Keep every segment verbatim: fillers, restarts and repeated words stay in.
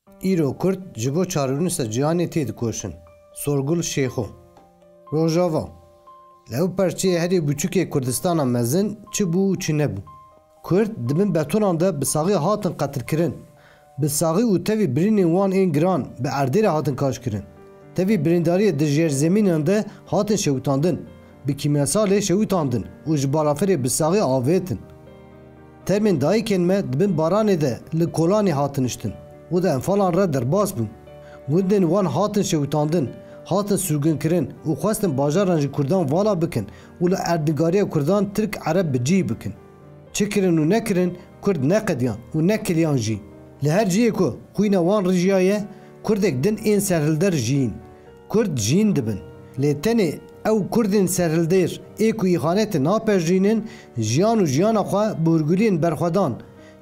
Îro Kurd ji bo çarenûsa cîhanê têdikoşin. Sorgul Şêxo. Rojava. Li ew perçeyê herî biçûkê Kurdistana mezin çi bû û çi nebû? Kurd di bin betonan de bi saxî hatin qetilkirin. Bi saxî û tevî birînên wan ên giran bi erdê re hatin kaşkirin. Tevî birîndariyê di jerzemînan de hatin şewitandin, bi kîmyasalê şewitandin û ji balafirê bi saxî avêtin. Termên dayikên me di bin baranê de li kolanê hatin niştin û di enfalan re derbas bûn. Gundên wan hatin şewitandin, hatin sirgûnkirin û xwestin bajaran ji Kurdan vala bikin û li erdnîgariya Kurdan Tirk Ereb bi cih bikin. Çi kirin û nekirin, Kurd neqediyan û nekiliyan jî. Li her cihê ku xwîna wan rijiyaye, Kurdek din ên serhilder jiyîn. Kurd jiyîn dibin. Lê tenê ew Kurdên serhilder ê ku îxanetê napejirînin, jiyan û jiyana xwe bi hûrguliyên berxwedan,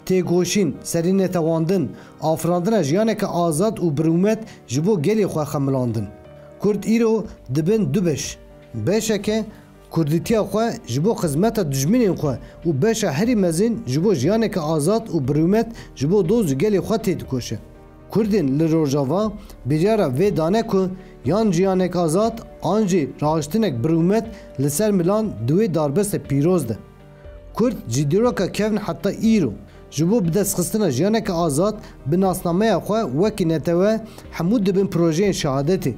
têkoşîn, serînetewandin, afirandina jiyaneke azad û birûmet ji bo gelê xwe xemilandin. Kurd îro dibin du beş. Beşeke Kurdîtiya xwe ji bo xizmeta dijminên xwe û beşa herî mezin ji bo jiyaneke azad û birûmet ji bo doz û gelê xwe têdikoşe. Kurdên li Rojava biryara vê dane ku yan jiyanek azad an jî rahiştinek birûmet li ser milan di wê darbeste pîroz de. Kurd ji dîroka kevn heta îro ji bo bidestxistina jiyaneke azad bi nasnameya xwe wekî netewe hemû dibin projeyên şehadetê.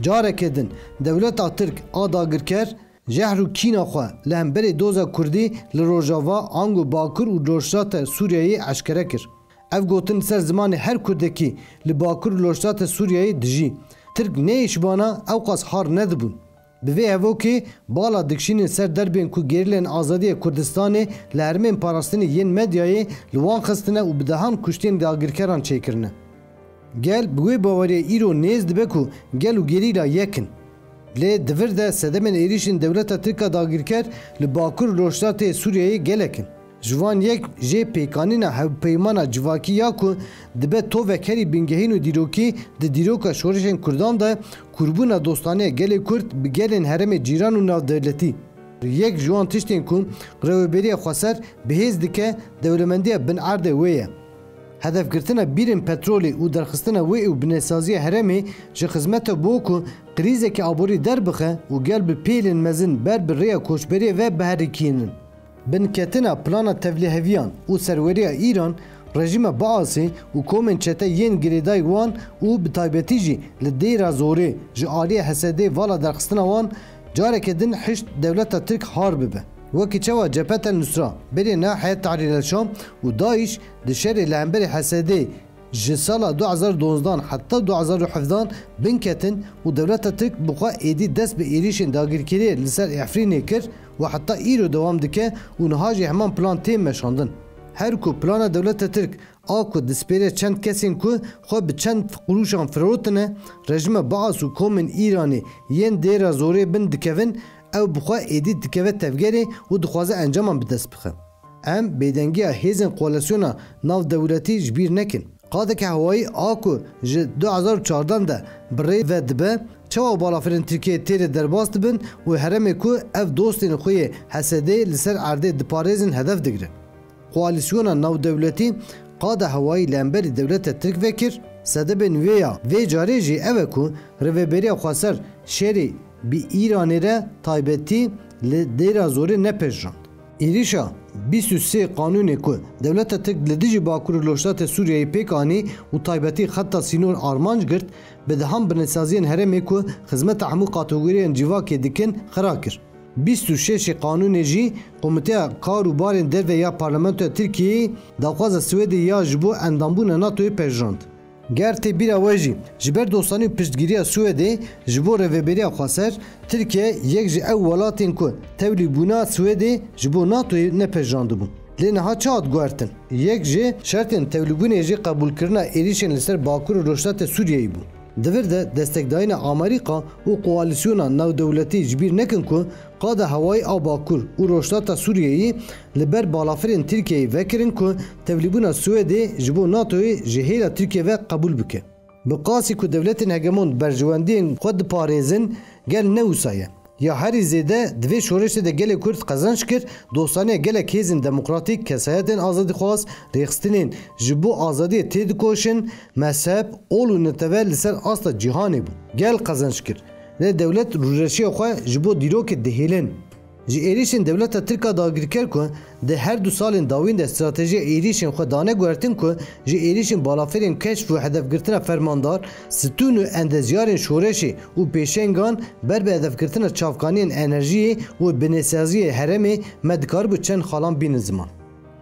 Careke din dewleta Tirk a dagirker jehr û kîna xwe li hemberî doza Kurdî li Rojava ango Bakur û Rojhilata Sûriyeyê eşkere kir. Ev gotin li ser zimanê her Kurdekî li Bakur û Rojhilata Sûriyeyê dijî. Tirk neyê ji bana ewqas har nedibûn. Bi vê hevokê bala dikişînin ser derbên ku gerîlên azadiya Kurdistanê li herêmên parastinê yên medyayê li wan xistine û bi dehan kuştên dagirkeran çêkirine. Gel bi wê baweriyê îro nêz dibe ku gel û gerîla yek in. Lê di vir de sedemên êrîşên dewleta Tirk a dagirker li Bakur û Rojhilatê Sûriyeyê gelek in. Ji van yek jê pêkanîna hevpeymana civakî ya ku dibe tovek herî bingehîn û dîrokî di dîroka şorişên Kurdan de kûrbûna dostaniya gelê Kurd bi gelên herêmê cîran û navdewletî. Yek ji wan tiştên ku Rêveberiya Xweser bi hêz dike dewlemendiya bin erdê wê ye. Hedefgirtina bîrên petrolê û derxistina wê û binêsaziya herêmê ji xizmeta bo ku krîzeke aborî derbixe û gel bi pêlên mezin ber bi rêya koçberiyê ve biherikînin. Binketina plana tevlîheviyan û serweriya Îran, rejîma Baasê û komên çete yên girêdayî wan û bi taybetî jî li Dêra Zorê ji aliyê H S D'ê vala derxistina wan careke din hişt dewleta Tirk har bibe. Wekî çawa Cephet el Nusra, berê niha Heyet Tehrîr el Şam û DAIŞ di şerê li hemberî H S D'ê ji sala du hezar û duwazdeh heta du hezar û hevdeh binketin û dewleta Tirk bi xwe êdî dest bi êrîşên dagirkeriyê li ser Efrînê kir û heta îro dewam dike û niha jî heman plan tê meşandin. Her ku plana dewleta Tirk a ku dispêre çend kesên ku xwe bi çend qurûşan firotine, rejîma Baas û komên Îranê yên Dêra Zorê bin dikevin, ew bi xwe êdî dikeve tevgerê û dixwaze encaman bi dest bixe. Em bêdengiya hêzên koalîsyona navdewletî ji bîr nekin. Qadeke hewayî a ku ji du hezar û çardeh de bi rê ve dibe, çawa balafirên Tirkiyeyê tê de derbas dibin û herêmê ku ev dostên xwe yê H S D'ê li ser erdê diparêzin hedef digire? Koalîsyona navdewletî qada hewayî li hemberî dewleta Tirk vekir, sedebên wê ya vê carê jî ev e ku Rêveberiya Xweser şerê bi Îranê re taybetî li Dêra Zorê nepejirand. Êrîşa bîst û sê qanûnê ku dewleta Tirk li dijî Bakur û Rojhilatê Sûriyeyê pêk anî û taybetî xeta sînor armanc girt, bi dehan binêsaziyên herêmê ku xizmeta hemû kategoriyên civakê dikin, xira kir. Bîst û şeşê qanûnê jî Komîteya Kar û Barên Derve ya Parlamentoya Tirkiyeyê daxwaza Swêdê ya ji bo endambûna NATOyê pejirand. Ger tê bîra we jî, ji ber dostanî û piştgiriya Swêdê ji bo Rêveberiya Xweser, Tirkiye yek ji ew welatên ku tevlîbûna Swêdê ji bo NATOyê nepejirandibû. Lê niha çi hat guhertin? Yek ji şertên tevlîbûnê jî qebûlkirina êrîşên li ser Bakur û Rojhilatê Sûriyeyê bû. Di vir de destekdayîna Amerîka û koalîsyona navdewletî ji bîr nekin ku qada hewayî a Bakur û Rojhilata Sûriyeyê li ber balafirên Tirkiyeyê vekirin ku tevlîbûna Swêdê ji bo NATOyê ji hêla Tirkiye ve qebûl bike. Bi qasî ku dewletên hegemon berjewendiyên xwe diparêzin, gel ne wisa ye. Ya herî zêde di vê şoreşê de gelê Kurd qezenc kir, dostaniya gelek hêzên demokratîk, kesayetên azadîxwaz, rêxistinên ji bo azadiyê têdikoşin, mezheb, ol û neteweyê li ser asta cîhanê bû. Gel qezenc kir. Lê dewlet rûreşiya xwe ji bo dîrokê dihêlin. Ji êrîşên dewleta Tirk a dagirker ku di her du salên dawîn de stratejiya êrîşên xwe dane guhertin ku ji êrîşên balafirên keşf û hedefgirtina fermandar, stûn û endezyarên şoreşê û pêşengan ber bi hedefgirtina çavkaniyên enerjiyê û binêsaziyê herêmê me dikaribû çend xalan bînin ziman.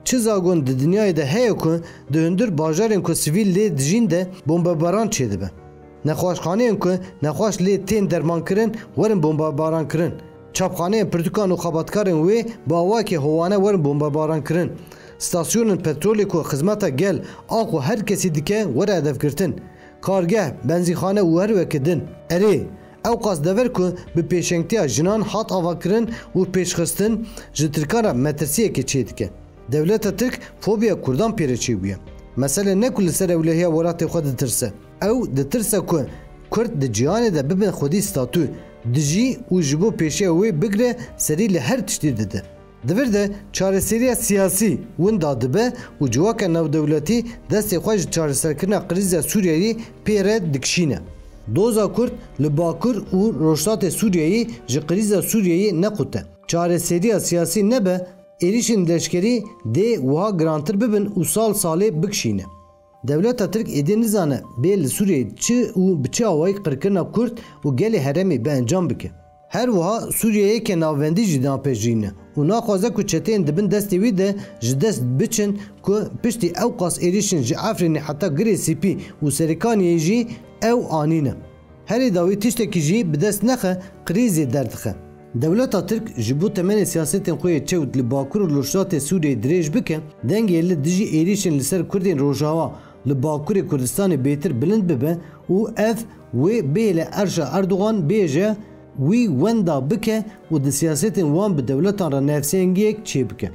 Çi zagon di dinyayê de heye ku di hundir bajarên ku sivîl lê dijîn de bombebaran çêdibe? Nexweşxaneyên ku nexweş lê tên dermankirin werin bombebarankirin. Çapxaneyên pirtûkan û xebatkarên wê bi awakê howane werin bombebarankirin. Stasyonên petrolê ku xizmeta gel, ax û her kesî dike were hedefgirtin. Kargeh, benzîxane û her weke din. Erê, ewqas dever ku bi pêşengtiya jinan hat avakirin û pêşxistin, ji Tirkan re metirsiyekê çêdike. Dewleta Tirk fobiya Kurdan pê re çêbûye. Mesele ne ku li ser ewlehiya welatê xwe ditirse. Ew ditirse ku Kurd di cîhanê de bibin xwedî statû, dijî û ji bo pêşiya wê bigre serî li her tiştî dide. Di vir de çareseriya siyasî winda dibe û civaka navdewletî destê xwe ji çareserkirina krîza Sûriyeyê pê re dikişîne. Doza Kurd li Bakur û Rojhilatê Sûriyeyê ji krîza Sûriyeyê nequte. Çareseriya siyasî nebe, êrîşên leşkerî dê wiha girantir bibin û sal salê bikişîne. Dewleta Tirk êdî nizane bê li Sûriyeyê çi û bi çi awayî qirkirina Kurd û gelê herêmê bi encam bike. Her wiha Sûriye yeke navbendî jî napejirîne û naxwaze ku çeteyên di bin destê wî de ji dest biçin ku piştî ewqas êrîşên ji Efrînê heta Girê Sipî û Serêkaniyê jî ew anîne. Herî dawî tiştekî jî bi dest nexe, krîzê derdixe. Dewleta Tirk ji bo temenê siyasetên xwe yê çewt li Bakur û Rojhilatê Sûriyeyê dirêj bike, dengê li dijî êrîşên li ser Kurdên Rojava li Bakurê Kurdistanê bêtir bilind bibe û ev wê bihêle Erşa Erdogan bêje wî wenda bike û di siyasetên wan bi dewletan re nefsengiyek çêbike.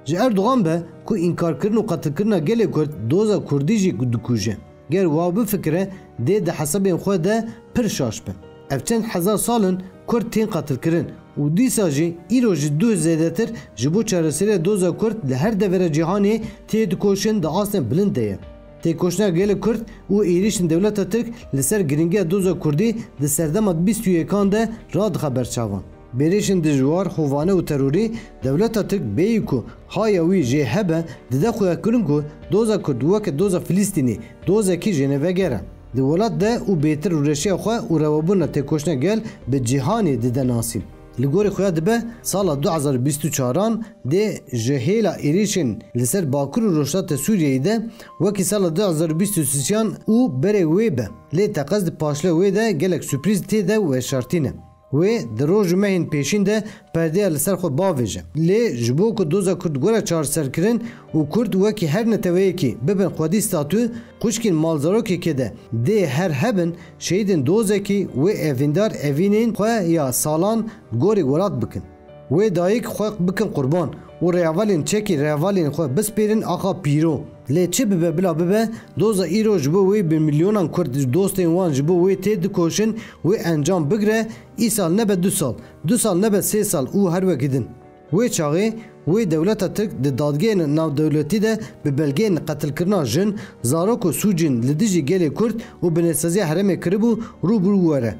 Ji Erdogan be ku înkarkirin û qetilkirina gelê Kurd doza Kurdî jî dikuje. Ger wa bifikire, dê di hesabên xwe de pir şaş be. Ev çend hezar sal in Kurd tên qetilkirin û dîsa jî îro ji duh zêdetir ji bo çareseriya doza Kurd li her devera cîhanê tê dikoşin di astên bilind de ye. Têkoşîna gelê Kurd û êrîşên dewleta Tirk li ser girîngiya doza Kurdî di serdema bîst û yekan de radixe ber çavan. Bêrîşên dijwar, hovane û terorî dewleta Tirk bêyî ku haya wî jê hebe, dide xuyakirin ku doza Kurd weke doza Filistînê dozekî jêneveger e. Di welat de û bêtir rûreşiya xwe û rewabûna têkoşîna gel bi cîhanê dide nasîn. Li gorî xuya dibe sala du hezar û bîst û çaran dê ji hêla êrîşên li ser Bakur û Rojhilatê Sûriyeyê de wekî sala du hezar û bîst û sêyan û berê wê be. Lê teqez di paşle wê de gelek surprîz tê de veşartîne. Wê di roj û mehên pêşîn de perdeya li ser xwe bavêje. Lê ji bo ku doza Kurd were çareserkirin û Kurd wekî her neteweyekî bibin xwedî statû, xwişkên malzarokekê de dê her hebin, şehîdên dozekî wê evîndar evînên xwe ya salan gorî welat bikin. Wê dayik xwe bikin qurban û rêhevalên çekî rêhevalên xwe bispêrin axa pîro. Lê çi bibe bila bibe, doza îro ji bo wê bi milyonan Kurd dostên wan ji bo wê tê dikoşin, wê encam bigre, îsal nebe du sal, du sal nebe sê sal û her wekî din. Wê çaxê wê dewleta Tirk di dadgehên navdewletî de bi belgeyên qetilkirina jin, zarok û sûcên li dijî gelê Kurd û binêsaziya herêmê kiribû rû bi rû were.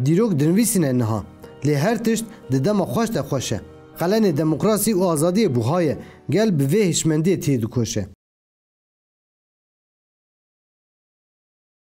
Dîrok dinivîsîne niha. Lê her tişt di dema xweş de xweş e. Qelenê demokrasî û azadiyê buha ye. Gel bi vê hişmendiyê tê dikoşe.